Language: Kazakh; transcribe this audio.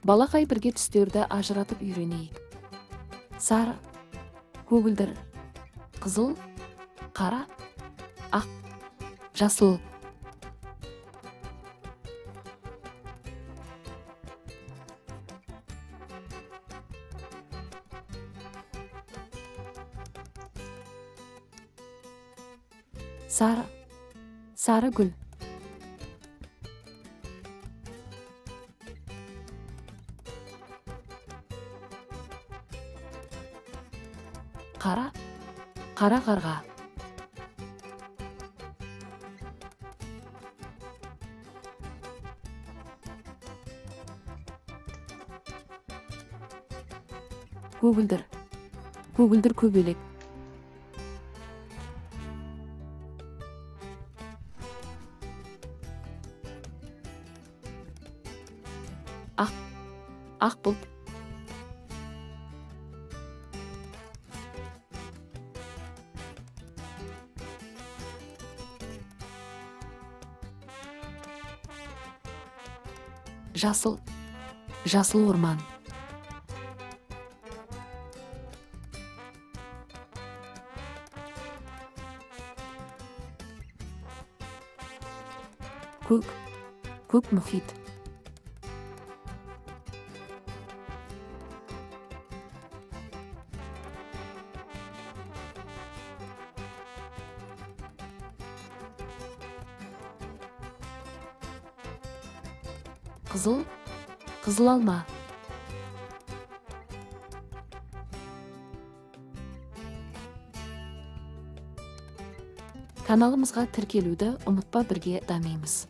Балақай, бірге түстерді ажыратып үйренейік. Сары, көгілдір, қызыл, қара, ақ, жасыл. Сары, сары гүл. Қара, қара қарға. Көгілдір, көгілдір көбелек. Ақ, ақ бұлт. Жасыл, жасыл орман. Көк, көк мұхит. Қызыл, қызыл алма. Каналымызға тіркелуді ұмытпа, бірге дамимыз.